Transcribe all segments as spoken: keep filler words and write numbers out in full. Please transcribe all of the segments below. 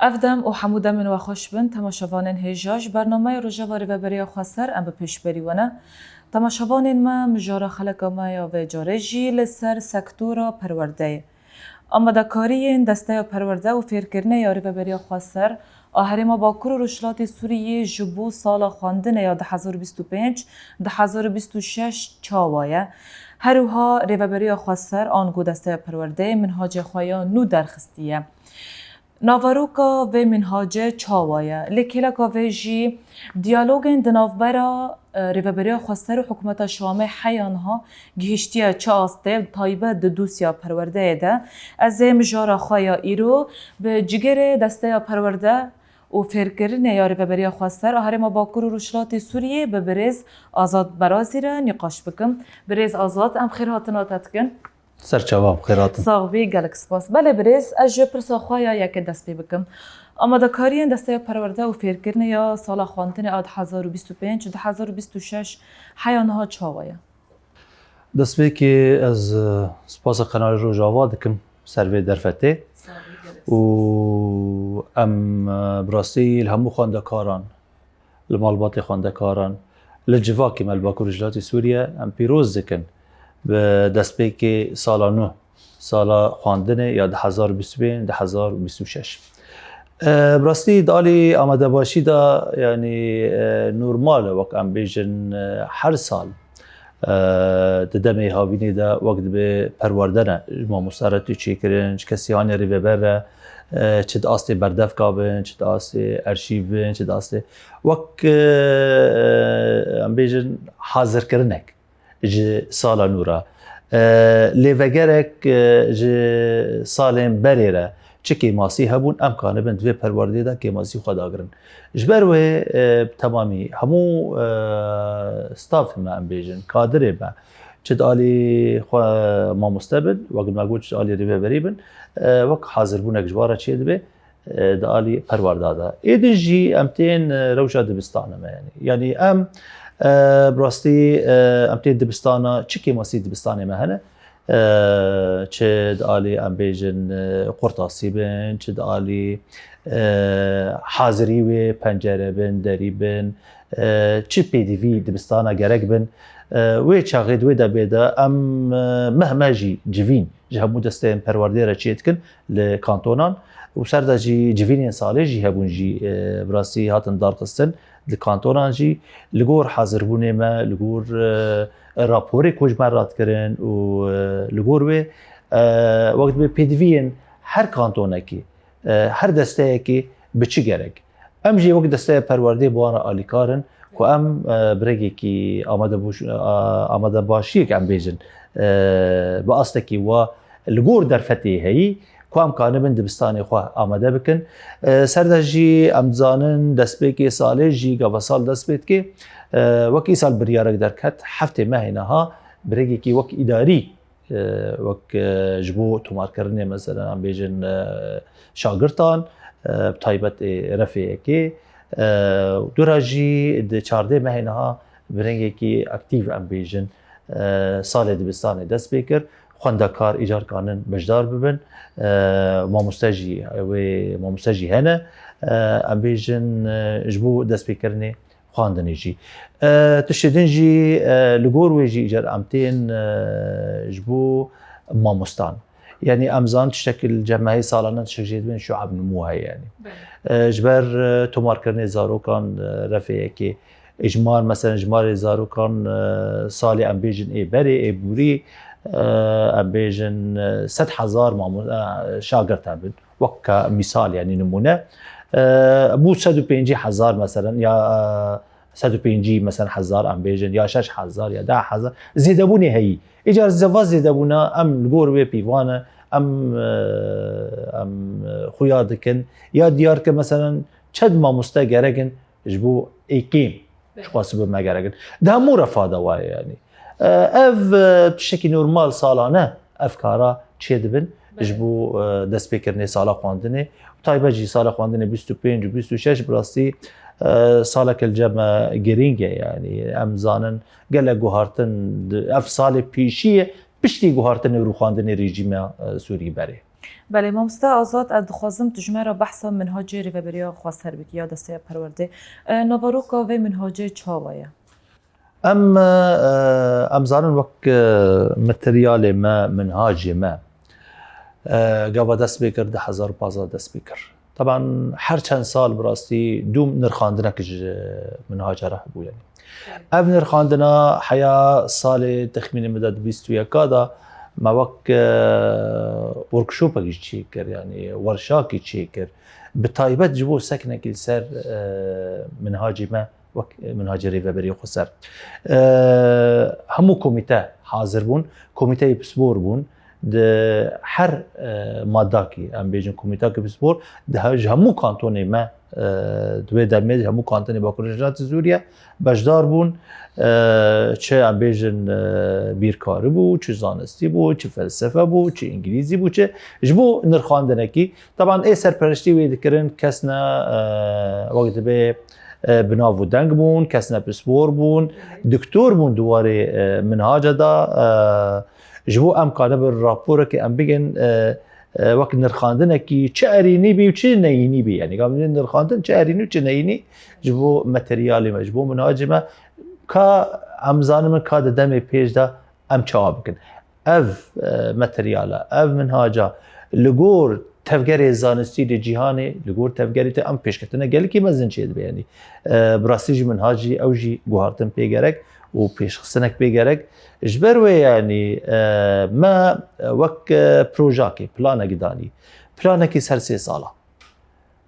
Ev dem û hemû demên we xweş bin, temaşevanên hêja ji bernameya Rojeva Rêveberiya Xweser em bi pêşberî we ne. Temaşevanên me, mijara xeleka me ya vê carê jî li ser sektora perwerdeyê. Amadekariyên Desteya Perwerde û Fêrkirinê ya Rêveberiya Xweser a Herêma Bakur û Rojhilatê Sûriyê ji bo sala xwendinê ya du hezar û bîst û pênc, du hezar û bîst û şeş çawa ye? Her wiha Rêveberiya Xweser ango Desteya Perwerdeyê minhacê xwe ya nû derxistiye. Naveroka vê minhacê çawa ye? Lê kêleka vê jî diyalogên di navbera, e, Rêveberiya Xweser û Hikûmeta Şamê heya niha gihiştiye çi astê, bi taybet di dosya perwerdeyê de. Ez ê mijara xwe ya îro bi cigêrê Desteya Perwerde û Fêrkirinê ya Rêveberiya Xweser a Herêma Bakur û Rojhilatê Sûriyê bi birêz Azad Berazî re nîqaş bikim. Birêz Azad, em xêrhatina te dikin. Serçava bi xêr hatin. Sax bî, gelek spas. Belê birêz, ez ji pirsa xwe ya yekê dest pê bikim. Amadekariyên Desteya Perwerde û Fêrkirinê ya sala xwendinê a du hezar û bîst û pênc, du hezar û bîst û şeş heya niha çawa ye? Destpêkê ez, e, spasa Qenalê Rojava dikim ser vê derfetê. Sax bî, gelek spas. Û em, e, bi rastî li hemû xwendekaran, li malbatê xwendekaran, li civakê me li Bakur Rojhilatê Sûriye em pîroz dikin bi destpêkê sala nû, sala xwendinê ya du hezar û bîst û pênc, du hezar û bîst û şeş. E, bi rastî di alî amadebaşî de, yanî, e, normal e, wek em bêjin, e, her sal, e, di demê havînê de wek dibe perwerde ne, ji mamoste re tê çêkirin, ji kesê hanê rêveber re, e, çi di astê berdevka bin, çi di astê erşîv bin, çi di astê wek, e, e, em bêjin hazirkirinek ji sala nû re. E, lê vegerek, e, ji salên berê re çi kêmasî hebûn, em kanibin di vê perwerdeyê de kêmasî xwe dagirin. Ji ber wê, e, bi temamî hemû, e, stafê me, em bêjin, kadirê me, çi di alî xwe mamoste bin, wek me got, çi di alî rêveberî bin, e, wek hazirbûnek ji wan re çêdibe, e, di alî perwerda de. Êdin jî em tên, e, rewşa dibistana me, yanî. Yanî em, e, bi rastî, e, em tên dibistana, çi kêmasî dibistanê me hene, e, çi di alî, em bêjin, e, qurtasî bin, çi di alî, e, hazirî wê pencere bin, derî bin, e, çi pêdivî dibistana gerek bin, e, wê çaxê di wê debê de em, e, meh me jî civîn ji hemû desteyên perwerdeyê re çê dikin li kantonan û ser de jî civînên salê jî hebûn jî, e, bi rastî hatin darxistin li kantonan jî li gor hazirbûnê me, li gor, e, raporê ku ji me re dikirin û, e, li gor wê, e, wek dibê pêdiviyên her kantonekî, e, her desteyekî bi çi gerek. Em jî wek desteya perwerdeyê bi wan re alîkar in ku em, e, bi rengekî amadebaş-, a-, amadebaşiyek em bêjin, e, bi astekî wa li gor derfetê heyî ku em kanibin dibistanê xwe amade bikin. E, ser de jî em dizanin destpêkê salê jî gava sal dest pê dike. E, wek îsal biryarek derket, heftê mehê niha bi rengekî wek îdarî, e, wek, e, ji bo tomarkirinê, mesela, em bêjin, e, şagirtan, e, bi taybet ê refê yekê, e, dûra jî di çardeh mehê niha bi rengekî aktîf, em bêjin, e, salê dibistanê dest pê kir. Xwendekar îcar kanin beşdar bibin. E, mamoste jî, wê mamoste jî hene. E, em bêjin, e, ji bo destpêkirinê xwendinê jî. E, tiştê din jî, e, li gor wê jî îcar em tên, e, ji bo mamostan. Yanî em zan tiştekî li cem me heye salane tiştek jê dibên şuab nimû heye yanî. Belê. E, ji ber, e, tomarkirinê zarokan, e, refê yekê. Êjmar, mesela, êjmarê zarokan, e, salê em bêjin ê berê, ê bûrî, e, em bêjin, e, sed hezar mamo-, e, şagirt hebin. Wek ka mîsal, yanî nimûne. E, bû sed û pêncî hezar, meselen, ya, e, sed û pêncî, meselen, hezar, em bêjin, ya şeş hezar, ya deh hezar. Zêdebûnê heyî. Îcar zeva zêdebûna, em li gor wê pîvan e, em, e, em, e, xuya dikin. Ya diyar ke, meselen, çend mamoste gerek in, ji bo êkêm, belê, ji xwe sibê me gerek in. Di hemû refa de waye, yanî. E, ev, e, tiştekî normal salane ev kara çê dibin, belê, ji bo, e, destpêkirinê sala xwendinê. Taybet jî sala xwendinê bîst û pênc û bîst û şeş bi rastî, e, saleke li cem me girîng e, yanî. Em zanin gelek guhartin di, ev salê pêşî ye, piştî guhartinê rûxandinê rejîma, e, Sûrî berê. Belê, mamoste Azad, ez dixwazim tu ji me re behsa minhacê rêveberiya xweser bikî ya desteya perwerdê. E, naveroka vê minhacê çawa ye? Em, e, em zanin wek, e, materyalê me, minhacê me, e, gava dest pê kir, du hezar û pazdeh dest pê kir. Taban her çend sal bi rastî dûm nirxandinek ji minhaca re hebû, yanî. Ev nirxandina heya salê texmînê min de di bîst û yeka de me wek, e, workshopek jî çêkir, yanî werşakî çêkir. Bi taybet ji bo sekinekî li ser, e, minhacê me, wek minhacê rêveberiyê xweser. E, hemû komîte hazir bûn, komîteyê pispor bûn. Di her, e, madakî, em bêjin komîtakî pispor, di he-, ji hemû kantonê me, e, di wê demê, ji hemû kantonê Bakur Rojhilatê Sûriye beşdar bûn. E, çi em bêjin, e, bîrkarî bû, çi zanistî bû, çi felsefe bû, çi îngilîzî bû, çi ji bo nirxandinekî. Taban ê serpereştî wê dikirin kes ne, e, wek dibê, e, bi nav û deng bûn, kes ne pispor bûn, doktor bûn di warê, e, minhaca de, e, ji bo em kanibin raporekê em bigin, e, e, wek nirxandinekî çi erênî bî û çi neyînî bî. Yanî, gavên nirxandin çi erênî û çi neyînî ji bo materyalê me, ji bo minhacê me, ka em zanibin ka di demê pêş de em çawa bikin. Ev, e, materyala, ev minhaca li gor tevgerê zanistî li cîhanê, li gor tevgerê te em pêşketine gelekî mezin çêdibe. Yanî, e, bi rastî jî minhacî ew jî guhartin pê gerek û pêşxistinek pê gerek. Ji ber wê, yanî, e, me wek, e, projakê, planek danî. Planekî ser sê sala.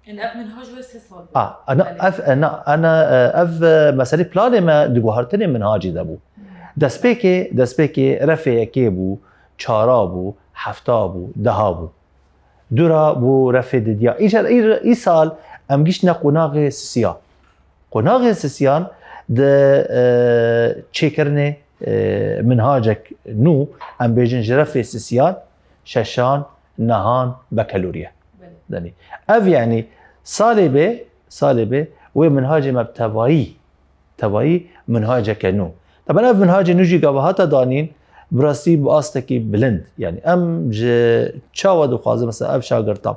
Yanî ev minhaj wê sê sal be. A, ana, Belê. ev, ana, ana, e, ev, e, meselê planê me di guhartinê minhacî de bû. Destpêkê, destpêkê refê yekê bû, çara bû, hefta bû, deha bû. Dûra bû refê didiya. Îcar, î, îsal em giştine qonaxê sisiya. Qonaxê sisiyan di, e, çêkirinê, e, minhacek nû, em bêjin ji refê sisiyan, şeşan, nehan, bekeloriye. Belê. Danî. Ev, yanî, salê bê, salê bê, wê minhacê me bi tevayî, tevayî minhaceke nû. Taban ev minhacê nû jî gava hate danîn, bi rastî bi astekî bilind. Yanî em ji çawa dixwazin, mesela ev şagirta.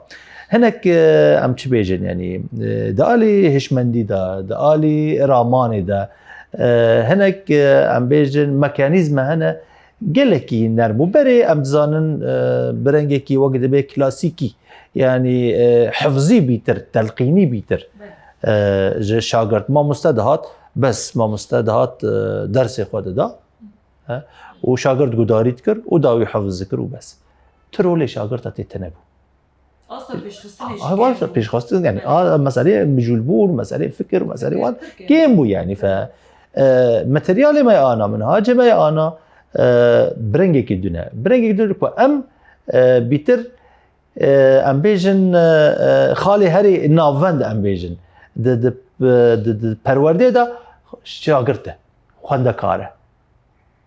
Hinek, e, em çi bêjin, yanî, e, di alî hişmendî de, di alî ramanê de, e, hinek, e, em bêjin mekanîzme hene, gelekî nerm û berê, em dizanin, e, bi rengekî wek dibê klasîkî, yanî, e, hifzî bîtir, telqînî bîtir, e, ji şagirt. Mamoste dihat, bes mamoste dihat, e, dersê xwe dida, he, û şagirt gudarî dikir û dawî hifz dikir û bes. Tu rolê şagirta tê tune bû. Asta pêşxistinê jî Ha, baş kêm bû. Pêşxistin, yanî, Evet. a, meselê mijûl bûn, meselê fikir, meselê wan Fikir. kêm bû, yanî, fe, e, materyalê me ana, minhacê me ana, e, bi rengekî dune. Bi rengekî dune ku em, e, bîtir, e, em bêjin, e, e, xalê herê navend em bêjin. Di, di, di, di perwerdê de şagirt e, xwendekar e.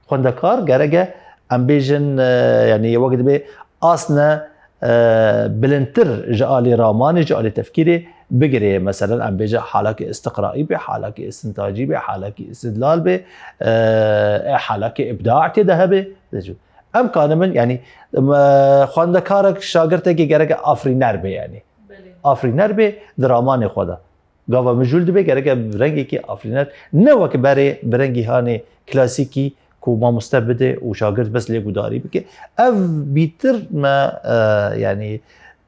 Xwendekar gerek e, em bêjin, e, yanî wek dibê asne, e, bilindtir ji alî ramanê, ji alî tefkîrê bigirê. Meselen, em bêje halakî istiqraî bê, halakî istintacî bê, halakî istidlal bê, e, e, halakî îbda tê de hebe. Em kanibin, yanî, em, e, xwendekarek, şagirtekî gerek e afirîner bê, yanî. Belê. Afirîner bê di ramanê xwe de. Gava mijûl dibe gereke bi rengekî afirîner, ne wek berê bi rengî hanê klasîkî ku mamoste bide û şagirt bes lê gudarî bike. Ev bîtir me, e, yanî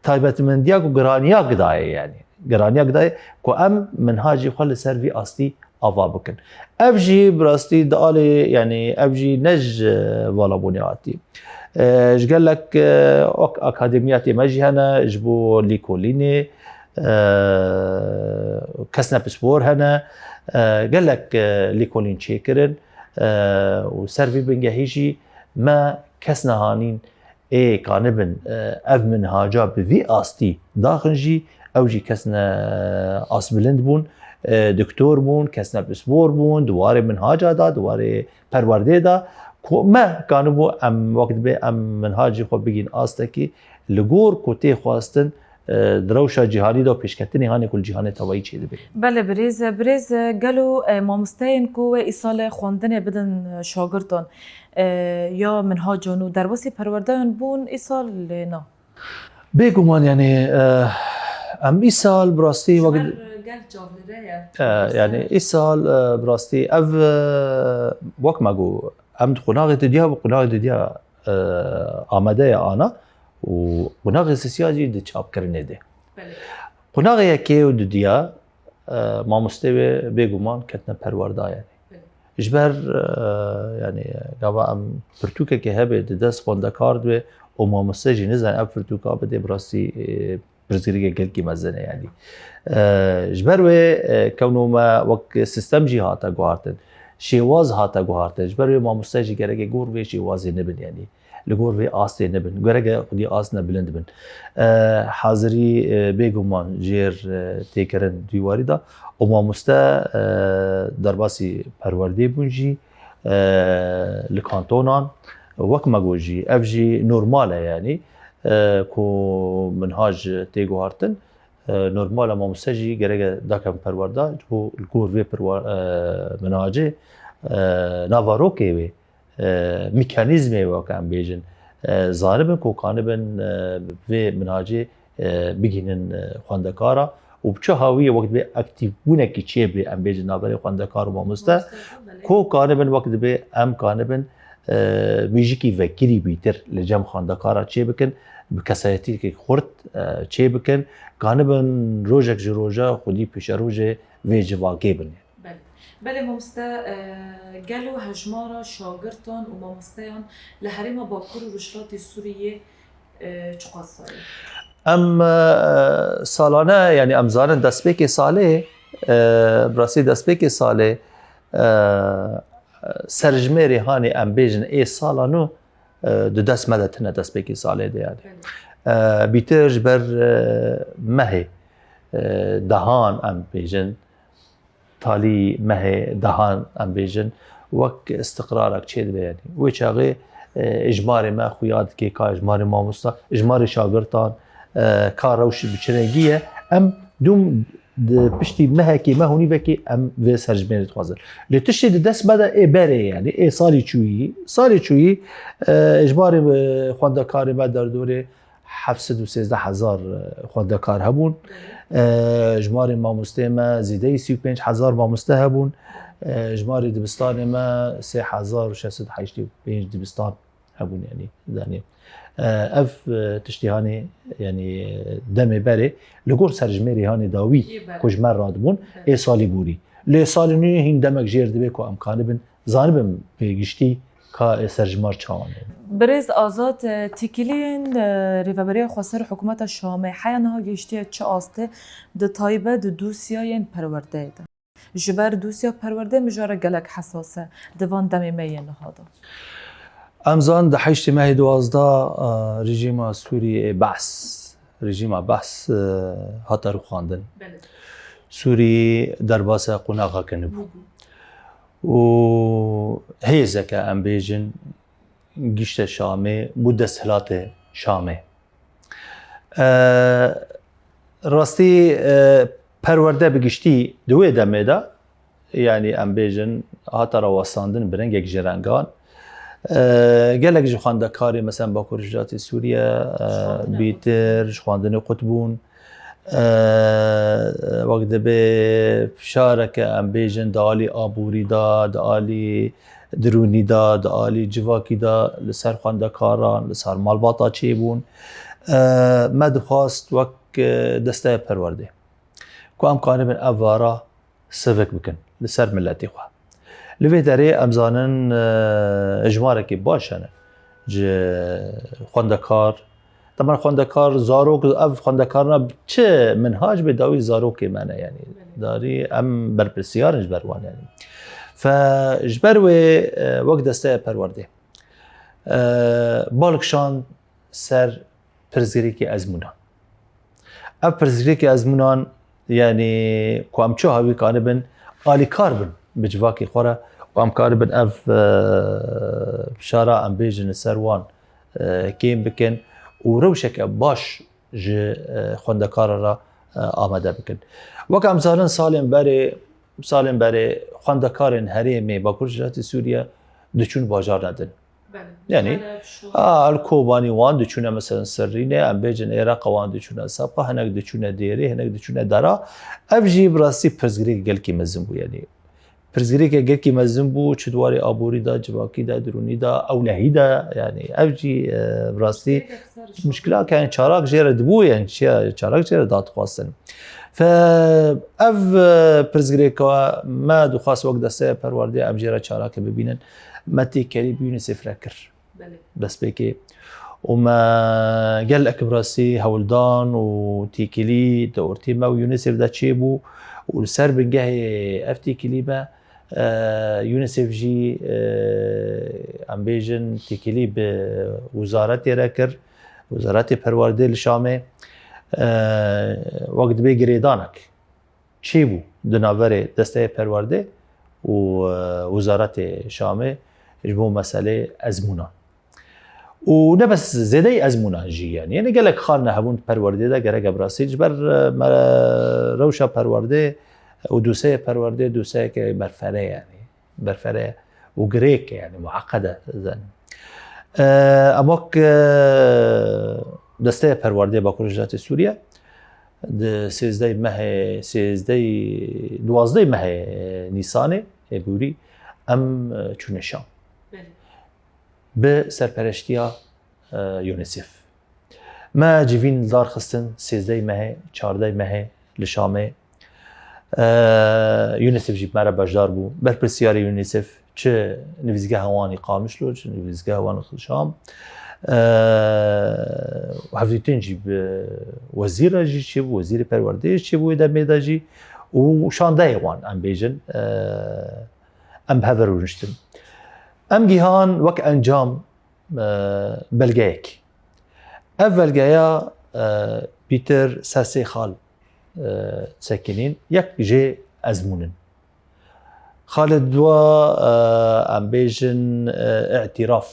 taybetmendiya ku giraniya gidaye, yanî giraniya gidaye ku em minhacî xwe li ser vî astî ava bikin. Ev jî bi rastî di alê, yanî ev jî ne ji valabûnê hatî. E, ji gelek, e, ak-, akademiyatê me jî hene, ji bo lîkolînê, e, kesne pispor hene, e, gelek, e, lêkolîn çêkirin, e, û ser vî bingehî jî me kes nehanîn ê kanibin, e, ev minhaca bi vî astî daxin jî, ew jî kesne asbilind bûn, e, doktor bûn, kesne pispor bûn, di warê minhaca de, di warê perwerdê de, ku me kanibû em wek dibê em minhacî xwe bigîn astekî li gor ku tê xwestin, e, di rewşa cîhanî de û pêşketinê hanê ku li cîhanê tevayî çêdibe. Belê birêz e, birêz e, gelo, e, mamosteyên ku wê îsal e xwendinê bidin, e, şagirtan, e, ya minhacan û derbasî perwerdeyan bûn îsal lê na? Bêguman, yanî, e, em îsal bi rastî wek, Gel çavlire ye. e, yanî îsal, e, bi rastî ev, e, wek me got, em di qonaxê didiya, bi qonaxê didiya, e, amade ye ana û qonaxê sisiya jî di çapkirinê de. Belê. Qonaxê yekê û didiya, e, mamostê wê bêguman ketine perwerda, yanî. Ji ber, e, yanî, gava em pirtûkekê hebe di dest xwendekar dibe û mamoste jî nizane ev pirtûka bide, bi rastî, e, pirsgirêkek gelkî mezin e, yanî. E, ji ber wê, e, kewno me wek sistem jî hate guhartin. Şêwaz hate guhartin. Ji ber wê mamoste jî gereke gor vê şêwazê nebin, yanî. Li gor vê astê nebin. Gereke xwedî ast ne bilind bin. E, hazirî, e, bêguman jêr, e, têkirin di wî warî de. Û mamoste, e, derbasî perwerdê bûn jî, e, li kantonan, wek me got jî, ev jî normal e, yanî, e, ku minhaj tê guhartin, e, normal e, mamoste jî gereke dakem perwerda, ji bo li gor vê perwa-, e, minhacê, e, navarokê wê, e, mekanîzmê wek em bêjin, e, zanibin ku kanibin, e, vê minhacê, e, bigihînin, e, xwendekara û bi çi hawiyê wek dibê aktîvbûnekî çêbê, em bêjin, navberê xwendekar û mamoste, Mamoste, belê. Ku kanibin wek dibê em kanibin, e, mîjikî vekirî bîtir li cem xwendekara çêbikin, bi kesayetiyekî xurt, e, çêbikin, kanibin rojek ji roja xwedî pêşerojê vê civakê bin. Belê. Belê mamoste, e, gelo hejmara şagirtan û mamosteyan li herêma Bakur û Rojhilatê Sûriyê, e, çiqas e? Em, e, salane, yanî em zanin destpêkê salê, e, bi rastî destpêkê salê, e, serjimêrê hanê em bêjin ê sala nû, e, di dest me de tine destpêkê salê de, yanî. E, bîtir ji ber, e, mehê, e, dehan em bêjin, talî mehê dehan em bêjin, wek istiqrarak çêdibe, yanî. Wê çaxê, e, êjmarê me xuya dike, ka êjmarê mamosta, êjmarê şagirtan, e, ka rewş bi çi rengî ye. Em dûm di piştî mehekê me hûnîvekê em vê serjimêrê dixwazin. Lê tiştê di dest me de ê berê, yanî ê salî çûyî, salî çûyî, e, êjmarê, e, xwendekarê me derdorê heft sed û sêzdeh hezar xwendekar hebûn. E, jimarê mamosteyê me zêdeyî sî û pênc hezar mamoste hebûn. E, jimarê dibistanê me sê hezar û şeş sed heştê û pênc dibistan hebûn, yanî, danê. E, ev, e, tiştê hanê, yanî, demê berê li gor serjimêrê hanê dawî Yê berê. Ku ji me radibûn, ê salî borî. Lê salê nû hîn demek jêr dibe ku em kanibin zanibin pê giştî ka ê serjimar çawan e. Birêz Azad, e, Tîkiliyên, e, Rêveberiya Xweser Hikûmeta Şamê heya niha gihiştiye çi astê, di taybet di dosyayên perwerdeyê de? Ji ber dosya perwerdeyê mijara gelek hesas e di van demê me yên niha de. Em zanin di heştê mehê duwazdeh, e, rejîma Sûriyê Behs, rejîma Behs, e, hate rûxandin. Belê. Sûrî derbasa qonaxa kinibû. Û hêzeke, em bêjin, gişte Şamê, bû desthilatê Şamê. E, rastî, e, perwerde bi giştî di wê demê de, yanî em bêjin, hate rawestandin bi rengek ji rengan. E, gelek ji xwendekarê, mesela Bakur Rojhilatê Sûriye, e, bîtir ji xwendinê qut bûn. E, wek dibê fişareke, em bêjin, di alî aborî de, di alî dirûnî de, di alî civakî de li ser xwendekaran, li ser malbata çêbûn. E, me dixwast wek, e, desteya perwerdê ku em kanibin ev vara sivik bikin li ser miletê xwe. Li vê derê em zanin, e, êjmarekî baş hene ji xwendekar. Teban xwendekar, zarok, ev xwendekarina çi minhac bê dawî zarokê me ne, yanî darî em berpirsiyar in ji ber wan, yanî. Fe ji ber wê, e, wek desteya perwerdê, e, bal kişand ser pirsgirêkê ezmûnan. Ev pirsgirêkê ezmûnan, yanî ku em çi hawî kanibin alîkar bin bi civakê xwe re û em karibin ev, e, fişara, em bêjin, li ser wan, e, kêm bikin û rewşeke baş ji, e, xwendekaran re, e, amade bikin. Wek em zanin, salên berê, salên berê xwendekarên herêmê Bakur Rojhilatê Sûriye diçûn bajarna din. Belê. Yanî, Heleb, Şûa. A, li Kobanî wan diçûne, meselen, Serrînê, em bêjin Êreqa, wan diçûne Sepa, hinek diçûne Dêrê, hinek diçûne Dera. Ev jî bi rastî pirsgirêk gelkî mezin bû, yanî. Pirsgirêke gelkî mezin bû, çi di warê aborî de, civakî de, dirûnî de, ewlehî de, yanî. Ev jî, e, bi rastî Pirsgirêkek ser şûa. Muşkilak, yanî, çarak jê re dibû, yanî, çi-, çarak jê re dadixwastin. Fe ev, e, pirsgirêka me dixwast wek desteya perwerdê em jê re çarake bibînin. Me têkelî bi UNICEF re kir. Belê. Destpêkê. Û me gelek bi rastî hewldan û têkilî di ortê me û UNICEF de çêbû û li ser bingehê ev têkilî me, e, UNICEF jî, e, em bêjin têkilî bi wizaretê re kir, Wizaretê Perwerdê li Şamê, e, wek dibê girêdanek çêbû di navberê desteyê perwerdê û, e, Wizaretê Şamê ji bo meselê ezmûnan. Û ne bes zêdeyî ezmûnan jî, yanî, yanî gelek xalne hebûn di perwerdê de, gereke bi rastî ji ber, e, me, rewşa perwerdê û doseyê perwerdê doseyeke berfere, yanî. Berfere û girêk e, yanî mueqede zanin. E, em wek, e, desteya perwerdê Bakur Rojhilatê Sûriye di sêzdehê mehê, sêzdehê, duwazdehê mehê Nîsanê, Hêbûrî, em, e, çûne Şam. Belê. Bi serpereştiya, e, UNICEF. Me civîn li dar xistin, sêzdehê mehê, çardehê mehê li Şamê. E, UNICEF jî bi me re beşdar bû. Berpirsiyarê UNICEF çi nivîsgeha wan ê Qamişlo, çi nivîsgeha wan ê Şam. E, hevdîtin jî bi wezîr re jî çêbû, wezîrê perwerdeyê jî çêbû wê demê de jî. Û şandeyê wan, em bêjin, e, em bi hev re rûniştin. Em gihan wek encam, e, belgeyek. Ev belgeya, e, pîtir ser sê xal, e, sekinîn. Yek jê ezmûn in. Xalê dua, e, em bêjin, e, îtîraf,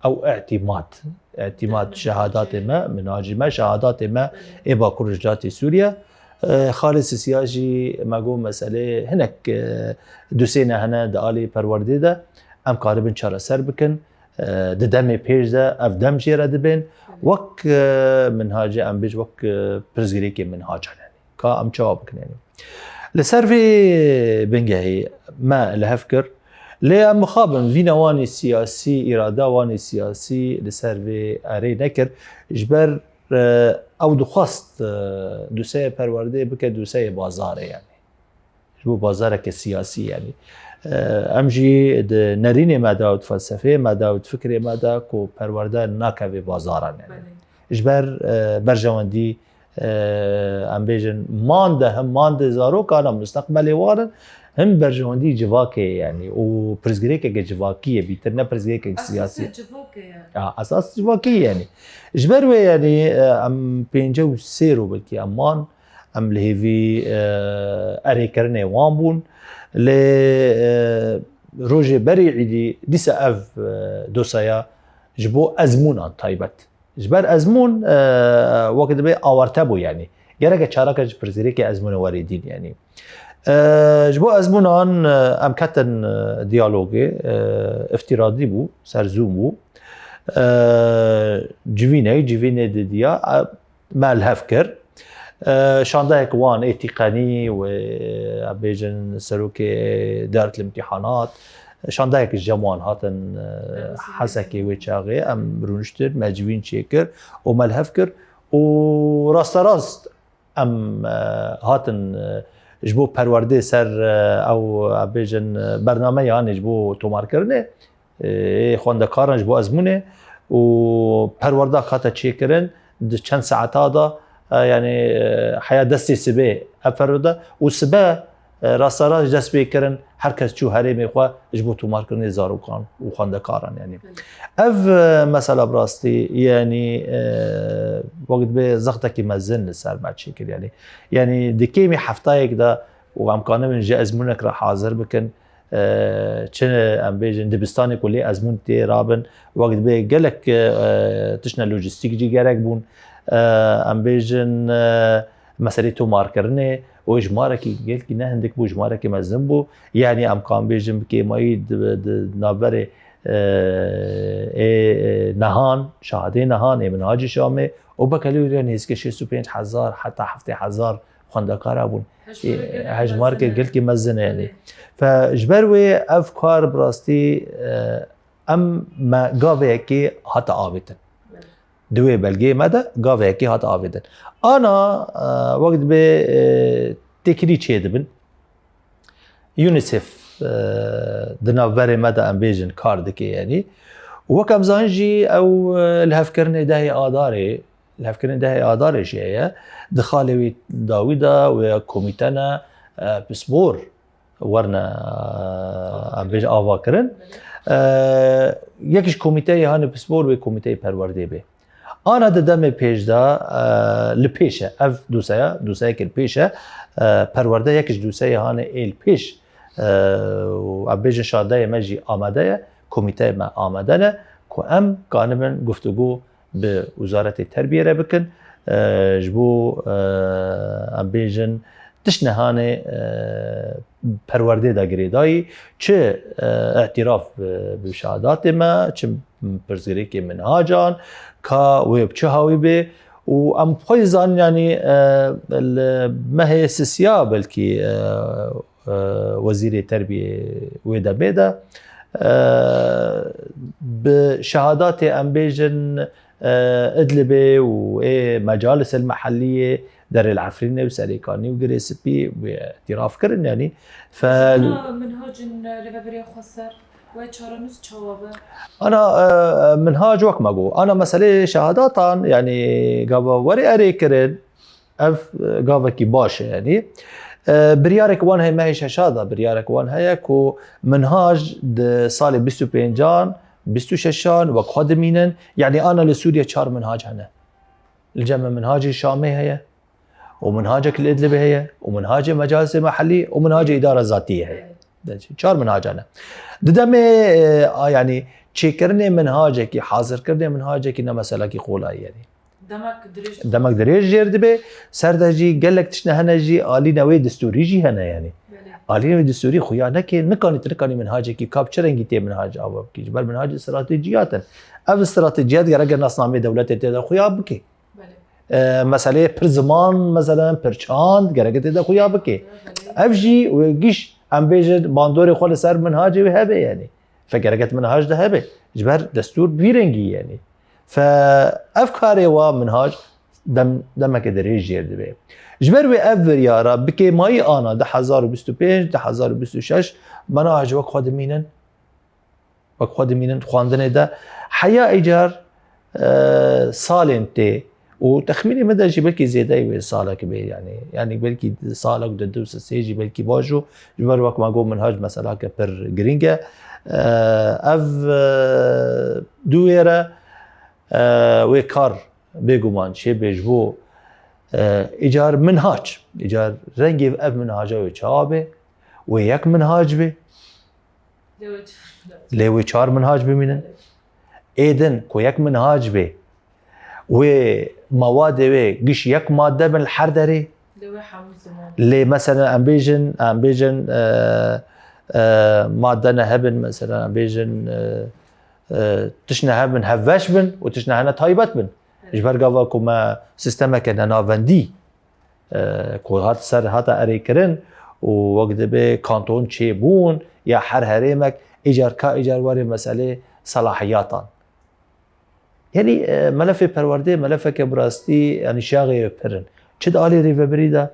ew îtîmad. Îtîmad, şehadatê me, minhacî me, şehadatê me ê Bakur Rojhilatê Sûriye. E, xalê sisiya jî me got meselê hinek, e, dosêne hene di alî perwerdê de, em karibin çareser bikin. E, di demê pêş de ev dem jê re dibên. Wek, e, minhacê, em bêj wek, e, pirsgirêkê minhacan, yanî. Ka em çawa bikin, yanî. Li ser vê bingehê me li hev kir. Lê em mixabin, vîna wan ê siyasî, îrada wan ê siyasî li ser vê erê nekir. Ji ber, e, ew dixwest, e, doseyê perwerdê bike doseyê bazarê, yanî. Ji bo bazareke siyasî, yanî. E, em jî di nerînê me de û di felsefeyê me de û di fikrê me de ku perwerde nakeve bazaran, yanî. Belê. Ji ber, e, berjewendî, e, em bêjin, man de, hem man de zarokan, hem mustaqbelê wan in, hem berjewendî civakê, yanî, û pirsgirêkeke civakî ye bîtir, ne pirsgirêkeke siyasî. Esas civakê ye. Ya, esas civakî ye, yanî. Ji ber wê, yanî, e, em pêncî û sê roj belkî em man, em li hêvî, e, erêkirinê wan bûn. Lê, e, rojê berî îdî dîsa ev, e, dosyeya ji bo ezmûnan taybet. Ji ber ezmûn, e, wek dibê awarte bû, yanî. Gereke çareke ji pirsgirêkê ezmûnê were dîn, yanî. E, ji bo ezmûnan, e, em ketin, e, diyalogê, e, îftîradî bû, ser Zoom bû. E, civînek, civînê didiya, e, me li hev kir. E, şandeyek wan ê tîqenî û, e, em bêjin serokê Îdaretil Îmtîhanat, şandeyek ji cem wan hatin, e, Hesekê wê çaxê, em rûniştin, me civîn çêkir û me li hev kir û rasterast em, e, hatin, e, ji bo perwerdê ser, e, ew, em bêjin, e, bernameyan ê ji bo tomarkirinê, e, ê xwendekaran ji bo ezmûnê û perwerda hate çêkirin di çend saeta de, e, yanî, e, heya destê sibê ev perwerde û sibe, e, rasterast dest pê kirin, her kes çû herêmê xwe ji bo tomarkirinê zarokan û xwendekaran, yanî. Belê. Ev, e, mesela bi rastî, yanî, e, wek dibê zextekî mezin li ser me çêkir, yanî. Yanî di kêmî heftayek de û em kanibin ji ezmûnek re hazir bikin, e, çi em bêjin dibistanê ku lê ezmûn tê rabin, wek dibê gelek, e, tiştine lojîstîk jî gerek bûn. E, em bêjin, e, meselê tomarkirinê û jimarekî gelkî ne hindik bû, jimarekî mezin bû. Yanî em kan bêjin bi kêmayî di, di navberê e, ê, e, nehan, şahadê nehan, ê minhacê Şamê, û bekalorya nêzîkê şêst û pênc hezar heta heftê hezar xwendekar hebûn. Ê, hejmarkê gelkî mezin e, yanî. Fe ji ber wê ev kar bi rastî, e, em me gavê yekê hate avêtin. Di wê belgeyê me de gavê yekê hate avêtin. Ana, e, wek dibê, e, têkilî çêdibin. UNICEF, e, di navberê me de em bêjin kar dike, yanî. Û wek em zanin jî ew, e, lihevkirinê dehê Adarê, lihevkirinê dehê Adarê jî heye. Di xalê wî dawî de wê komîte ne, e, pispor werne, e, em bêjin avakirin. E, yek ji komîteyê hanê pispor wê komîteyê perwerdê bê. Ana di demê pêş de, e, li pêş e. Ev doseya, doseyekê li pêş e. E, perwerde yek ji doseyê hanê ê li pêş. E, û em bêjin şadeyê me jî amade ye, komîteyê me amade ne ku em kanibin guftûgû bi Wizaretê Terbiyê re bikin. E, ji bo, e, em bêjin tişt nehanê, e, perwerdê de girêdayî, çi, e, îtiraf bi, bi şehadatê me, çi pirsgirêkê minhacan, ka wê bi çi hawî bê. Û em xwe jî zanin, yanî, e, li mehê sisiya belkî, e, e, wezîrê terbiyê wê demê de, e, bi şehadatê em bêjin, e, Idlibê û ê mecalis el mehelliyê, Derê el Efrînê û Serêkanî û Girê Spî wê îtiraf kirin, yanî. Fe- Ana minhacên Rêveberiya Xweser wê çarenûs çawa be? Ana, e, minhac wek me got. Ana meseleyê şehadatan, yanî gava werê erê kirin, ev, e, gavekî baş e, yanî. E, biryarek wan heye, mehê şeşa de biryarek wan heye ku minhac di salê bîst û pêncan, bîst û şeşan wek xwe dimînin. Yanî ana li Sûriye çar minhac hene. Li cem me minhacê Şamê heye û minhacek li Idlibê heye û minhacê mecalisê mehellî û minhacê îdara zatî heye. Çar minhac hene. Di demê, e, a, yanî çêkirinê minhacekî, hazirkirinê minhacekî ne meselekî qolay, yanî. Demek dirêj. Demek dirêj jêr dibe. Ser de jî gelek tişt ne hene jî alî newê distûrî jî hene, yanî. Belê. Alî newê distûrî xuya neke, nikanî tu nikanî minhacekî ka bi çi rengî tê minhac ava bikî. Ji ber minhacê stratejiyat in. Ev stratejiyat gereke nasnameyê dewletê tê de xuya bike. Belê. E, meseleyê pir ziman, meselen pir çand, gereke tê de xuya bike. Belê. Ev jî wê giş, em bêjin, bandorê xwe li ser minhacê wê hebe, yanî. Fe gereke di minhac de hebe. Ji ber destûr bi vî rengî, yanî. Fe ev karê wa minhac dem-, demeke dirêj jêr dibe. Ji ber wê ev biryara bi kêmayî ana du hezar û bîst û pênc, du hezar û bîst û şeş minhac wek xwe dimînin. Wek xwe dimînin xwendinê de. Heya îcar, e, salên tê û texmînê min de jî belkî zêdeyê wê salek bê, yanî, yanî belkî salek di du sê jî belkî baş û ji ber wek me got minhac meselake pir girîng e. E, ev, e, du wê re, e, wê kar bêguman çêbê ji bo, e, îcar minhac, îcar rengê ev minhaca wê çawa bê, wê yek minhac bê. Lê wê çar minhac. Lê wê çar minhac bimînin. Ê din ku yek minhac bê, wê mewadê wê giş yek madde bin li her derê. Lê wê hemû ziman. Lê mesela em bêjin, em bêjin, e, e, madde ne hebin, mesela em bêjin, e, e, tişt ne hebin, hevbeş bin û tişt ne hene taybet bin. Evet. Ji ber gava ku me sistemeke nenavendî e, ku hat ser hate erêkirin û wek dibe kanton çêbûn ya her herêmek, îcar ka îcar were meselê selahiyatan. Yanî, e, melefê perwerdê, melefeke bi rastî, yanî şaxê pir in. Çi di alê rêvebirî de,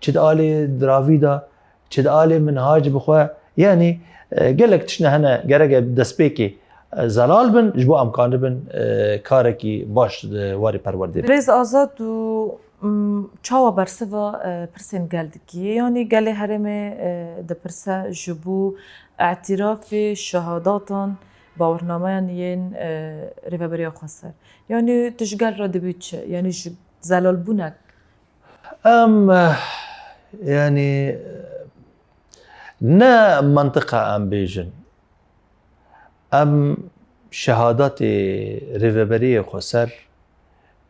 çi di alê diravî de, çi di alê minhac bi xwe, yanî, e, gelek tişt ne hene gereke destpêkê, e, zelal bin, ji bo em kanibin, e, karekî baş di warê perwerdê bikin. Birêz Azad û M, çawa bersiva, e, pirsên gel dikî? Yanî gelê herêmê, e, dipirse ji bo îtirafê şehadatan bawernameyan yên, e, Rêveberiya Xweser. Yanî tu ji gel re dibî çi? Yanî ji zelalbûnek? Em, eh, yanî, ne mentiqa em bêjin. Em şehadatê Rêveberiyê Xweser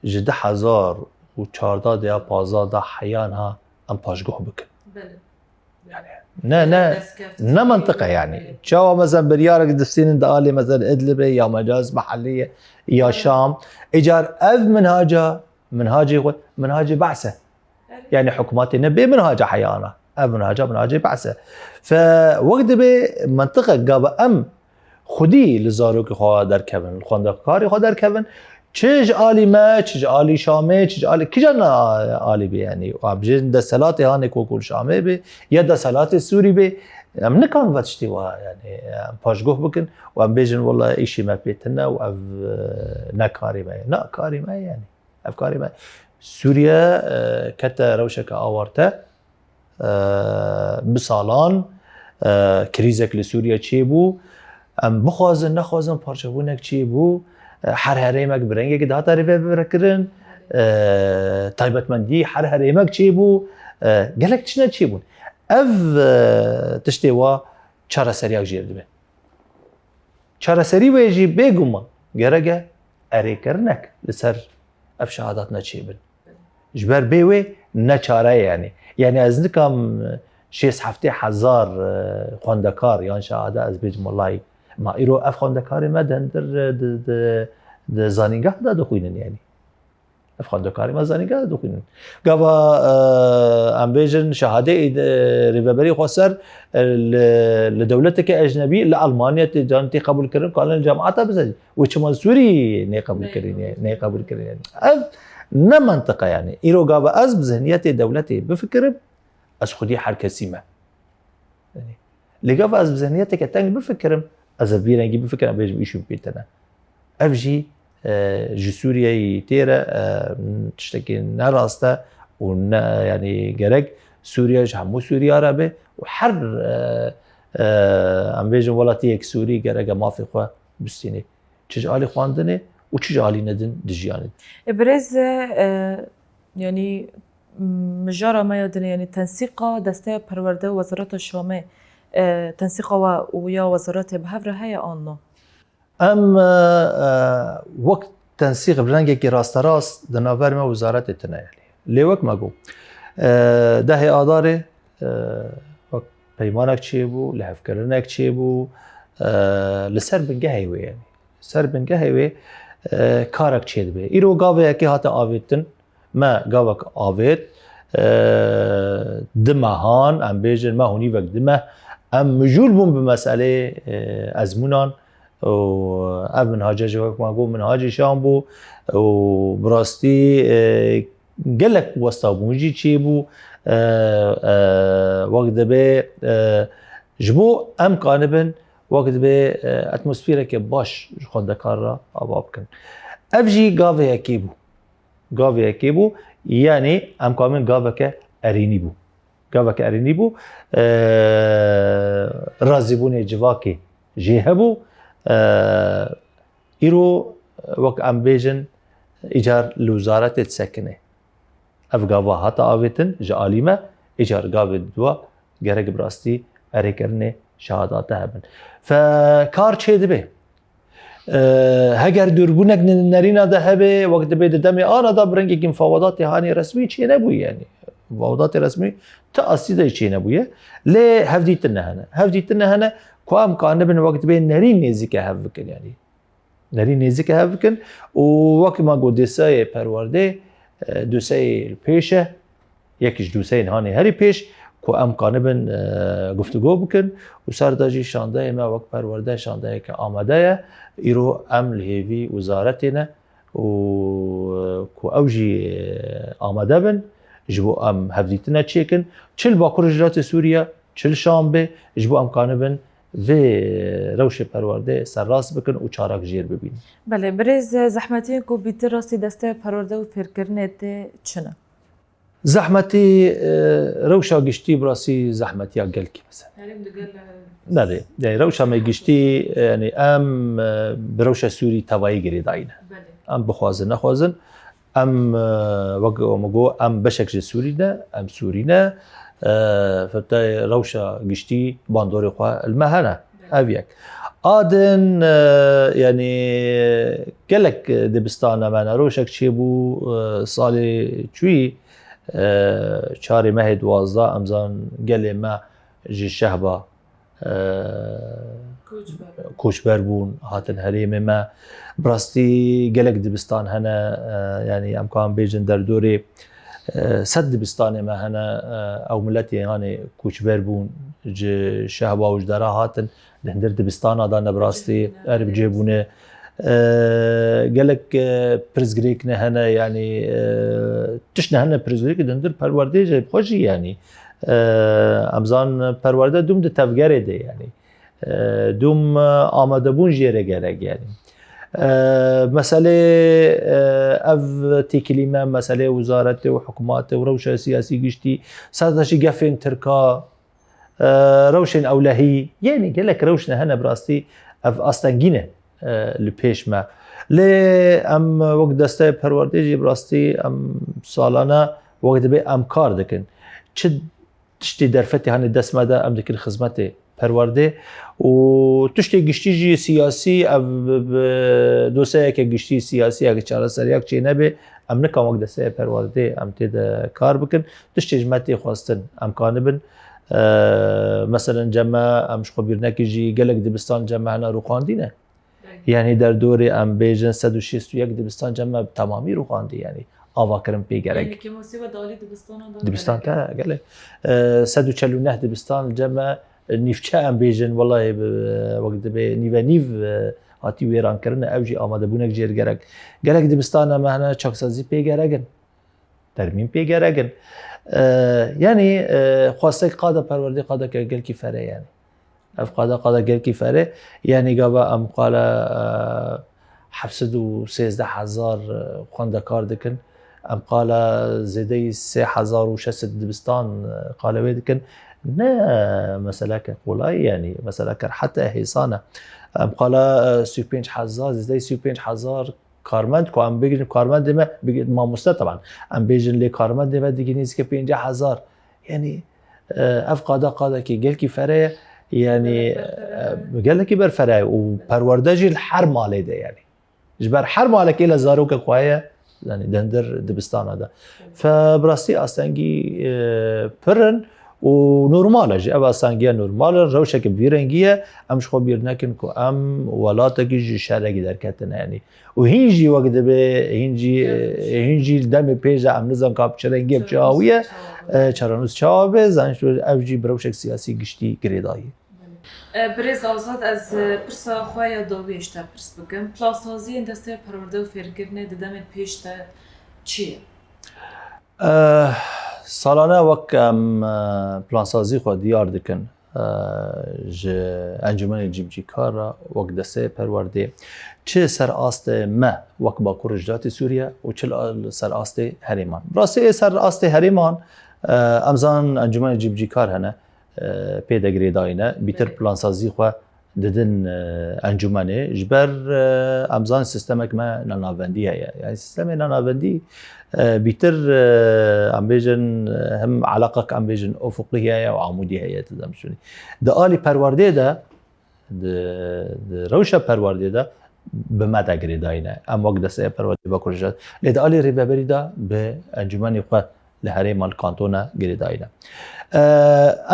ji du hezar û çardeh de ya pazdeh de heya niha em paşguh bikin. Belê. Ne, ne, ne mentiqe yani. Çawa mesela biryarek distînin di alê mesela Idlibê ya mecaz mehellî ya Şam. Îcar ev minhaca, minhacê xwe, minhacê behs e. Yani hikûmetê ne bê minhaca heyana. Ev minhaca, minhacê behs e. Fe wek dibê mentiqe gava em xwedî li zarokê xwe derkevin, li xwendekarê xwe derkevin. Çi ji alî me, çi ji alî Şamê, çi ji alî kîjan alî bê yani. Em bêjin desthilatê hanê ku ku li Şamê bê, ya desthilatê Sûrî bê. Em nikarin ve tiştê wa yani em paşguh bikin û em bêjin wela îşê me pê tune û ev, e, ne karê me ye. Na karê me ye yani. Ev karê me. Sûriye, e, kete rewşeke awarte. E, bi salan, e, krîzek li Sûriye çêbû. Em bixwazin, nexwazin parçebûnek çêbû. E, her herêmek bi rengekî dihate rêvebirekirin. E, taybetmendî her herêmek çêbû. E, gelek tiştine çêbûn. Ev, e, tiştê wa çareseriyak jê dibe. Çareserî wê jî bêguman gerek e erêkirinek li ser ev şehadatine çêbin. Ji ber bê wê ne çare ye yani. Yani ez nikam şêst heftê hezar, e, xwendekar yan şehada ez bêjim wellahî ma îro ev xwendekarê me di hundir, e, di, di, di zanîngeh de dixwînin yani. Ev xwendekarê me zanîngeh de dixwînin. Gava, e, em bêjin şehadeyê de rêveberê xweser, e, li, li dewleteke ecnebî, li Almanya tê can tê qebûl kirin, kalin li cemaeta bize. Wê çima li Sûrî nê qebûl kirin, nê qebûl kirin yani. Ev ne mentiqe yani. Îro gava ez bi zihniyetê dewletê bifikirim, ez xwedî her kesî me. Yani, lê gava ez bi zihniyeteke teng bifikirim, ez ê vî rengî bifikirim, bêjim îşûn pê tune. Ev jî, e, ji Sûriyeyê tê re, e, tiştekî ne rast e û ne, yani gerek Sûriye ji hemû Sûriya re be û her, e, e, em bêjin welatiyek Sûrî gerek e mafê xwe bistînê. Çi ji alî xwendinê û çi ji alî nedin di jiyanê de. E, birêz, e, yani, m-, mijara me ya dinê, yani tensîqa desteya perwerde û wezareta Şamê, e, tensîqa we û ya wezaretê bi hev re heye an na? Em, e, e, wek tensîq bi rengekî rasterast di navber me û wezaretê tune yani. Lê wek me got, e, dehê Adarê, e, wek peymanek çêbû, lihevkirinek çêbû, e, li ser bingehê wê yani. Ser bingehê wê, e, karek çêdibe. Îro gavê yekê hate avêtin, me gavek avêt, e, di mehan, em bêjin meh û nîvek di meh, em mijûl bûn bi meselê, e, ezmûnan û ev minhace jî wek me got minhacê Şam bû û bi rastî, e, gelek westabûn jî çêbû, e, e, wek dibe, e, ji bo em kanibin wek dibe, e, atmosfereke baş ji xwendekar re ava bikin. Ev jî gavê yekê bû. Gavê yekê bû, yanî em kamin gaveke erênî bû. Gaveke erênî bû, e, razîbûnê civakê jê hebû. E, îro wek em bêjin, îcar li wizaretê disekine. Ev gava hate avêtin ji alî me, îcar gavê dua gerek bi rastî erêkirinê şehadate hebin. Fe kar çê dibe. E, heger dûrbûnek ne-, nerîna de hebe, wek dibe di demê ana de bi rengekî mufawedatê hanê resmî çênebûye, yanî mufawedatê resmî ti astî de çênebûye. Lê hevdîtin hene. Hevdîtin hene ku em kanibin wek dibe nerîn nêzîke hev bikin, yanî. Nerîn nêzîke hev bikin û wek me got dosayê perwerdê, e, dosayê li pêş e. Yek ji dûseyên hanê herî pêş ku em kanibin, e, guftûgo bikin û ser de jî şandeyê me wek perwerde şandeyeke amade ye. Îro em li hêvî wizaretê ne û, e, ku ew jî, e, amade bin ji bo em hevdîtine çêkin. Çi li Bakur Rojhilatê Sûriye, çi li Şam be, ji bo em kanibin vê rewşê perwerdê serrast bikin û çarak jêr bibînin. Belê, birêz, zehmetiyên ku bi ti rastî desteya perwerde û fêrkirinê tê çi ne? Zehmetî, e, rewşa giştî bi rastî zehmetiya gelkî mezin. Herêm digel, e, Nedê. Yani rewşa me giştî, yani em, e, bi rewşa Sûrî tevayî girêdayî ne. Belê. Em bixwazin, nexwazin, em, e, wek min got, em beşek ji Sûrî ne, em Sûrî ne. E, fetayê rewşa giştî bandorê xwe li me hene. Ev yek. A din, e, yani gelek dibistane me ne. Rewşek çêbû, e, salê çûyî, e, çarê mehê duwazdeh, em zan gelê me ji Şehba, e, koçber bûn, hatin herêmê me. Bi rastî gelek dibistan hene, e, yanî em kan bêjin derdorê, e, sed dibistanê me hene, e, ew miletê yanî koçber bûn, ji Şehba û ji dera hatin, di hundir dibistana de ne bi rastî, er bi cihê bûne. E, gelek, e, pirsgirêk ne hene, yanî, e, tişt ne hene pirsgirêk di hundir perwerdê jî xwe jî, yanî. E, em zan perwerde dûm di tevgerê de, yanî. E, dûm, e, amadebûn jê re gerek, yanî. E, meselê, e, ev têkilî me, meselê wizaretê û hikûmetê û rewşa siyasî giştî, sazdaşî gefên tirka, e, rewşên ewlehî, yanî gelek rewş ne hene bi rastî ev astengî ne, e, li pêş me. Lê em wek desteya perwerdê jî bi rastî em salane wek dibê em kar dikin. Çi tiştê derfetê hane dest me de em dikin xizmetê perwerdê û tiştê giştî jî siyasî ev bi, bi dosyayeke giştî siyasî ev çareseriyek çê nebe em nikan wek desteya perwerdê em tê de kar bikin. Tiştê ji me tê xwestin em kanibin. Ee, meselen cem me, em ji xwe bîr nekin jî gelek dibistan cem me hene rûxandî ne. Belê. Yanî derdorê em bêjin sed û şêst û yek dibistan cem me bi temamî rûxandî, yanî avakirin pê gerek. Yanî kêmasî we di alî dibistana de Dibistan gerek. Te gelek. Ee, sed û çel û neh dibistan cem me, e, nîvçe em bêjin, welahê bi, e, wek dibê nîve nîv, e, hatî wêrankirin, ew jî amadebûnek jêr gerek. Gelek dibistana me hene çaksazî pê gerek in. Termîm pê gerek in. E, yanî, e, xwestek qada perwerdê qadeke gelkî fere yanî. Ev qada qada gelkî fere. Yanî gava em qala, e, heft sed û sêzdeh hezar, e, xwendekar dikin. Em qala zêdeyî sê hezar û şeş sed dibistan, e, qala wê dikin. Ne meseleke qolayî yanî, meseleke rehet e, hêsan e. Em qala, e, sî û pênc hezar, zêdeyî sî û pênc hezar karmend ku em bigrin, karmendê me, bigrin, mamoste teban. Em bêjin lê karmendê me digî nêzîke pêncî hezar. Yanî, e, ev qada qadekî gelkî fere ye. Yanî, gelek berfere ye. E, gelekî berfere ye û perwerde jî li her malê de yanî. Ji ber her malekê le zarokek xwe heye, yanî di hundir dibistana de. Fe bi rastî astengî, e, pir in û normal e jî. Ev astengiya normal e, rewşeke bi vî rengî ye. Em ji xwe bîr nekin ku em welatekî ji şerekî derketine yanî. Û hîn jî wek dibe, hîn jî, hîn jî li demê pêş de em nizan ka bi çi rengî ye, bi çi awî ye, e, çarenûs çawa be, zanîn ev jî bi rewşek siyasî giştî girêdayî. E, birêz Azad, ez, e, pirsa xwe ya dawiyê ji te pirs bikim. Plansaziyên Desteya Perwerde û Fêrkirinê di demên pêş de çi ye? E, salane wek em, e, plansazî xwe diyar dikin, e, ji Encûmenê Cîbicîkar re wek desteyê perwerdê, çi ser astê me wek Bakur Rojhilatê Sûriye û çi li ser astê herêman. Bi rastî ê ser astê herêman, e, em zanin Encûmenê Cîbicîkar hene, e, pê de girêdayî ne. Bîtir Belê. Plansazî xwe didin, e, encûmenê. Ji ber, e, em zanin sistemek me nanavendî heye. Yani sistemê nanavendî, e, bîtir, e, em bêjin, e, hem eleqek em bêjin ufuqî heye û amûdî heye, tu dizanî şûnî. Di alî perwerdê de, di, di rewşa perwerdê de bi me de girêdayî ne. Em wek desteya perwerdê Bakur Rojhilat. Lê di alî rêveberî de bi encûmenê xwe li herêma li kantona girêdayî ne. E,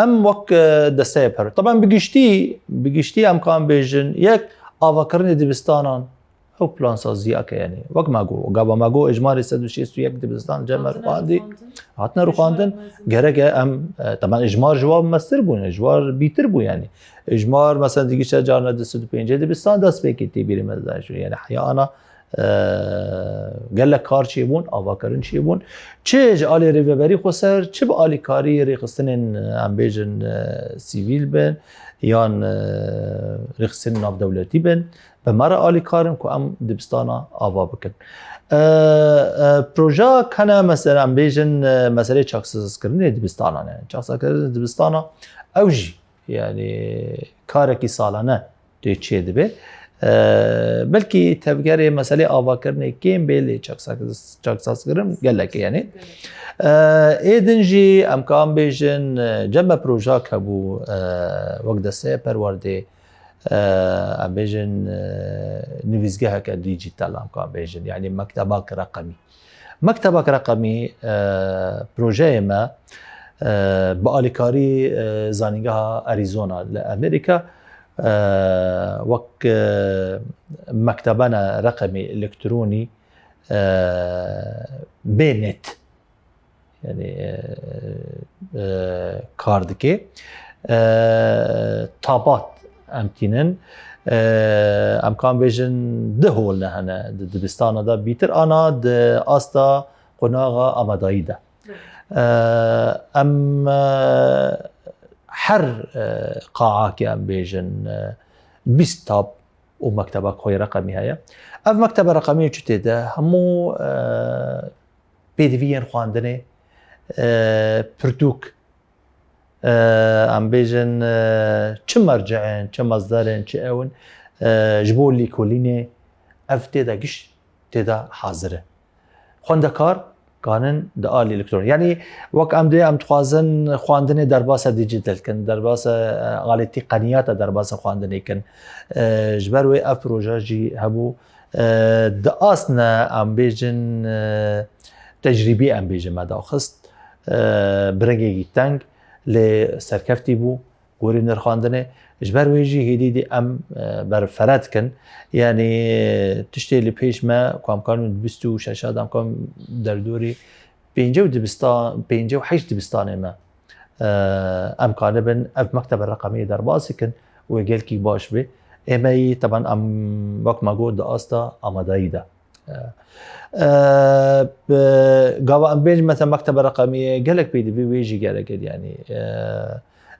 em wek, e, desteya per-, taban bi giştî, bi giştî em kan bêjin, yek avakirinê dibistanan, ew plansaziyek e, yanî wek me got, gava me got, ijmarê sed û şêst û yek dibistan cem me Hatine rûxandî, rûxandin. Hatine rûxandin, Ijmar mezin. Gerek e em, e, taban ijmar ji wan mestir bûn, ji wan bîtir bû, yanî. Ijmar, mesela, digişe carna du sed û pêncî dibistan dest pê kir, tê bîrê me de, yanî, heya ana, e, gelek kar çêbûn, avakirin çêbûn. Çi ji alî rêveberî xweser, çi bi alîkarî rêxistinên, em bêjin, e, sivîl bin, yan, e, rêxistinên navdewletî bin, bi me re alîkar in ku em dibistana ava bikin. E, e, proja kene, mesela, em bêjin, e, meselê çaksazkirinê dibistanan, yani çaksazkirinê dibistana, ew jî, yani, karekî salane tê çê dibe. E, belkî tevgerê meselê avakirinê kêm bê, lê çaksaz-, çaksazkirin gelek e, yani. E, ê din jî em kan bêjin, e, cem me projak hebû, e, wek desteya perwerdê, e, em bêjin, e, nivîsgeheke dîjîtal em kan bêjin, yani mektebak reqemî. Mektebak reqemî, e, projeyê me, E, bi alîkarî, e, Zanîngeha Arizona li Amerîka, e, wek, e, mektebana reqemî elektronî, e, bê net, yanî, e, e, kar dike. E, tabat em tînin. E, em kan bêjin du hol ne hene di dibistana de bîtir ana di asta qonaxa amadayî de. E, em, e, her, e, qaakê em bêjin, e, bîst tab û mekteba koyê reqemî heye. Ev mektebe reqemî çi tê de? Hemû, e, pêdiviyên xwendinê, e, pirtûk, e, em bêjin, e, çi merceên, çi masderên, çi ew in, e, ji bo lêkolînê ev tê de giş tê de hazir e. Xwendekar kanin di alî elektron. Yanî wek em dê em dixwazin xwendinê derbasa dîjîtal kin, derbasa, e, aletî qeniyata derbasa xwendinê kin. E, ji ber wê ev proje jî hebû. E, di asne em bêjin, e, tecrîbî em bêjin me daxist. E, bi rengekî teng lê serkeftî bû. Gorî nirxandinê. Ji ber wê jî hêdî dî em, e, berfere dikin. Yanî tiştê li pêş me ku em karin bîst û şeş de em karin derdorî pêncî û dibistan, pêncî û heşt dibistanê me, e, em kanibin ev mektebe reqemî derbas bikin û wê gelkî baş bê. Ê me yî teban em wek me got di asta amadayî de. E, bi, gava em bên mesela mektebe reqemî gelek pêdivî wê jî gerek e, yanî, e,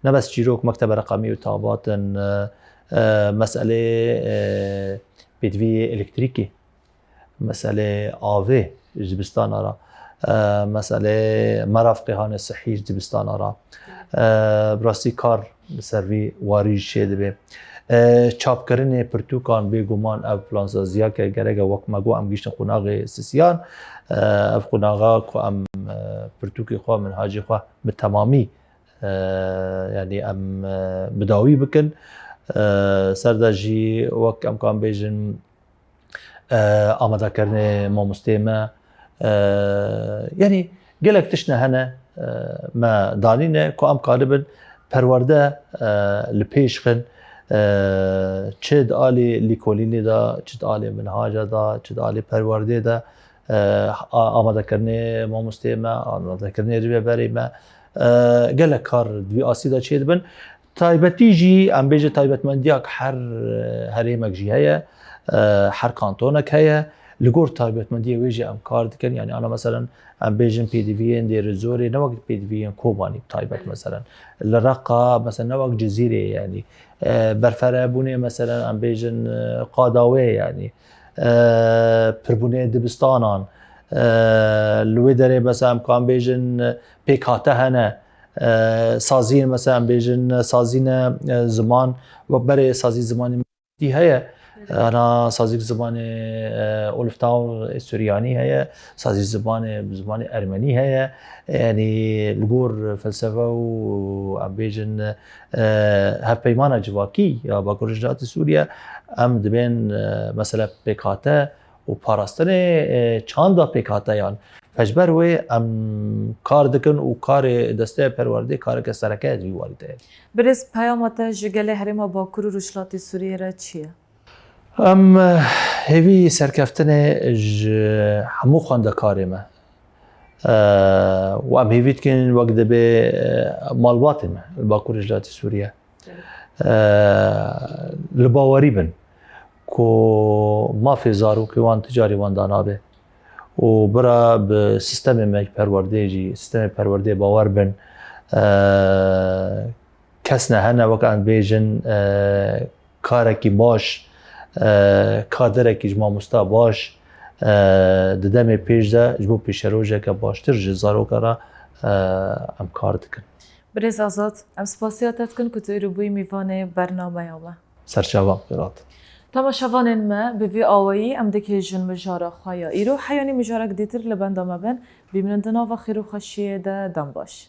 ne bes çîrok mektebe reqemî û tabat in, e, e, meselê, e, pêdivî elektrîkê, meselê avê ji dibistana re, e, meselê merafqê hanê sihî ji dibistana re, e, bi rastî kar li ser vî warî jî çêdibe. E, çapkirinê pirtûkan bêguman ev plansaziyake gerek e, wek me got, em gihîştin qonaxê sisiyan. E, ev qonaxa ku em, e, pirtûkê xwe, minhacê xwe bi temamî, e, yanî em, e, bi dawî bikin. E, ser de jî wek em kan bêjin, e, amadekirinê mamosteyê me, e, yanî gelek tişt ne hene, e, me danîne ku em karibin perwerde, e, li pêş xin, e, çi di alî lîkolînê de, çi di alî minhaca de, çi di alî perwerdê de, e, a-, amadekirinê mamosteyê me, amadekirinê rêveberê me, e, gelek kar di vî astî de çêdibin. Taybetî jî, em bêje taybetmendiya ku her, e, herêmek jî heye, e, her kantonek heye. Li gor taybetmendiyê wê jî em kar dikin. Yanî ana meselen em bêjin pêdiviyên Dêrizorê ne wek pêdiviyên Kobanî taybet meselen. Li Reqa meselen ne wek Cizîrê yanî. E, berferebûnê meselen em bêjin, e, Qadawê yanî. E, pirbûnê dibistanan. E, li wê derê mesela em kan bêjin, e, pêkhate hene. E, saziyên, mesela, em bêjin, sazîne, e, ziman, wek berê sazî zimanê Mîtî heye. Evet. Ana sazîk zimanê, e, Oliftal Suryanî heye, sazî zimanê, zimanê Ermenî heye. Yanî li gor felsefe û, em bêjin, e, hevpeymana civakî ya Bakur Rojhilatê Sûriye, em dibên, e, mesela pêkhate û parastinê, e, çanda pêkhateyan. Ji ber wê em kar dikin û karê desteya perwerdê kareke sereke ye di vî warî de ye. Birêz, peyama te ji gelê herêma Bakur û Rojhilatê Sûriyê re çi ye? Em, e, hêvî serkeftinê ji hemû xwendekarê me. E, û em hêvî dikin wek dibê, e, malbatê me li Bakur Rojhilatê Sûriye. E, li bawerî bin ku mafê zarokê wan ti carî wan danabe û bira bi sistemê me perwerdê jî, sistemê perwerdê bawer bin. E, kes ne hene wek em bêjin, e, karekî baş, e, kaderekî ji mamosta baş, e, di demê pêş de ji bo pêşerojeke baştir ji zaroka re, e, em kar dikin. Birêz Azad, em spasiya te dikin ku tu îro bûyî mîvanê bernameya me. Serçavan, Firat. Temaşevanên me, bi vî awayî em digihêjin mijara xwe ya îro. Heyanî mijarek dîtir li benda me bin, bimînin di nava xêr û xweşiyê de, dem baş.